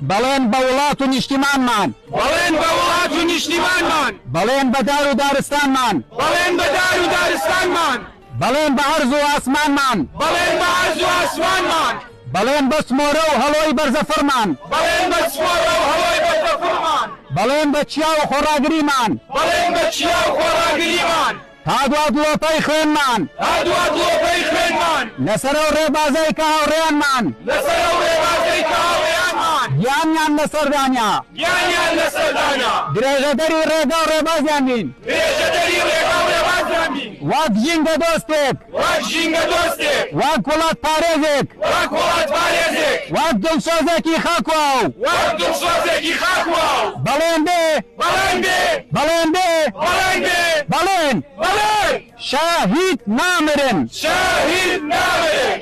بەڵێن بە وڵات و نیشتیمانمان. بەڵێن بە وڵات و نیشتیمانمان. بەڵێن بە دار و دارستانمان. بەڵێن بە دار و دارستانمان. بەڵێن بە عەرز و ئاسمانمان. بەڵێن بە عەرز و ئاسمانمان. بەڵێن بە سمۆرە و هەڵۆی بەرزەفڕمان. بەڵێن بە سمۆرە و هەڵۆی بەرزەفڕمان. بەڵێن بە چیا و خۆڕاگریمان. بەڵێن بە چیا و خۆڕاگریمان. تا دوا دڵۆپەی خوێنمان. تا دوا دڵۆپەی خوێنمان. لەسەر ئەو ڕێبازەی کە هاوڕێیانمان. لەسەر ئەو ڕێبازەی کە هاوڕێیانمان. گیانیان لەسەر دانا. گیانیان لەسەر دانا. درێژەدەری ڕێگا و ڕێبازیان بین. درێژەدەری ڕێگا و ڕێبازیان بین. وەک ژینگە دۆستێک. وەک ژینگە دۆستێک. وەک وڵاتپارێزێک. وەک وڵاتپارێزێک. وەک دڵسۆزێکی خاک و ئاو. وەک دڵسۆزێکی خاک و ئاو. بەڵێن بێ. بەڵێن بێ. بەڵێن بێ. بەڵێن بێ. بەڵێن. بەڵێن. شەهید نامرن. شەهید نامرن.